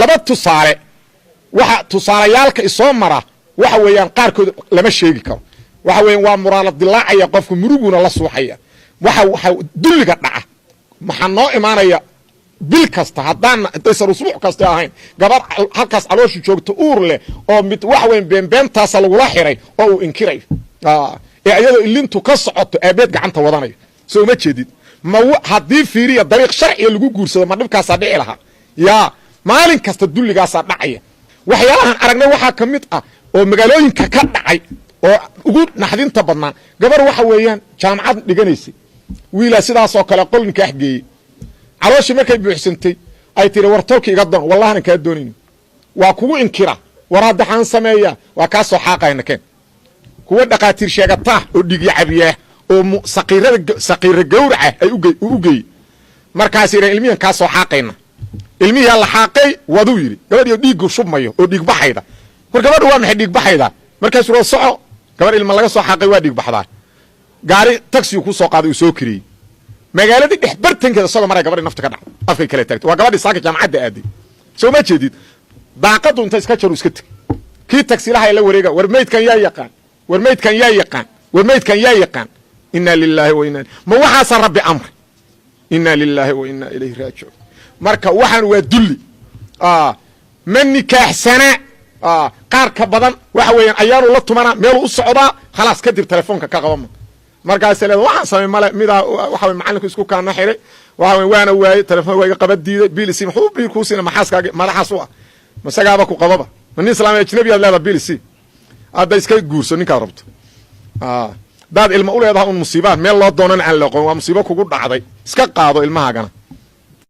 Laba tusaale, waxa tusaalayaalka isoo mara waxa weeyaan qaarkood lama sheegi karo. Waxa weyan waa muraala dilaacaya qofku, muruguna la suuxaya. Waxa dulliga dhaca maxaa noo imaanaya bil kasta, haddaan haddaysan usbuuc kasta ahayn, gabar halkaas calooshu joogto, uur leh, oo mid waxa weyan beenbeentaasa lagula xiray oo uu inkirayo, ee iyadoo ilintu ka socoto aabeed gacanta wadanayo. Soo uma jeedid? Ma haddii fiiriya dariiq sharciga lagu guursado, ma dhibkaasaa dhici lahaa? Yaa maalin kasta dulligaasaa dhacaya. Waxyaalahan aragnay waxaa ka mid ah oo magaalooyinka ka dhacay oo ugu naxdinta badnaa, gabar waxa weeyaan jaamacad dhiganaysay, wiilaa sidaasoo kale qol nikaax geeyey. Calooshii markay buuxsantay ay tiri: "War tolki iga doon." "Wallahanan kaa doonayni, waa kugu inkira." "War hadda xaan sameeya?" "Waa kaa soo xaaqayna, keen." Kuwa dhaqaatiir sheegataa oo dhigya cabiyaa oo saqiirada saqiira gawraca ay u geeyey. Markaas yidhaen: "Ilmihan kaa soo xaaqayna." Ilmihiyaa la xaaqay, waduu yidhi gabadhiyo dhiiggu shubmayo oo dhiigbaxayda. "War gabadha waa maxay dhiigbaxayda?" Markaasuu wa soco, gabar ilma laga soo xaaqay waa dhiigbaxdaa. Gaari taxigu ku soo qaaday, uu soo kiriyey. Magaaladii dhex bartankeeda isagoo maray gabadhii nafta ka dhacday, afkay kale taagtay. Waa gabadhii saaka jaamacadda aaday. Soo ma jeedid? Daaqadu inta iska jaru iska teg. Kii tagsilaha la wareega: "War meydkan yaa yaqaan? War meydkan yaa yaqaan? War meydkan yaa yaqaan?" Inaa lilaahi wa inaa. Ma waxaasa Rabbi amray? Inaa lilaahi wa inaa ilayhi raajicuun. Marka waxaan waa dulli. Ma nikaaxsana qaar ka badan. Waxa weeyaan ayaanu la tumanaa, meeluu u socdaa, khalaas, kadib telefoonka ka qabama. Markaasa leeda: "Waxaan samay male, midaa waxa wey macalinku isku kaana xiray, waxa wey waana waayey, telefoon waa iga qaba diiday, biil isi." "Muxuu biil kuu siina? Maxaaskaagi madaxaas u ah masagaaba ku qababa? Ma nin islaam ajnabi aad leedaa biil isi?" Hadda iska guurso ninkaad rabto. Hadaad ilma u leedaha un musiibaan meel loo doonana aan la aqoon, waa musiibo kugu dhacday. Iska qaado ilmahaagana.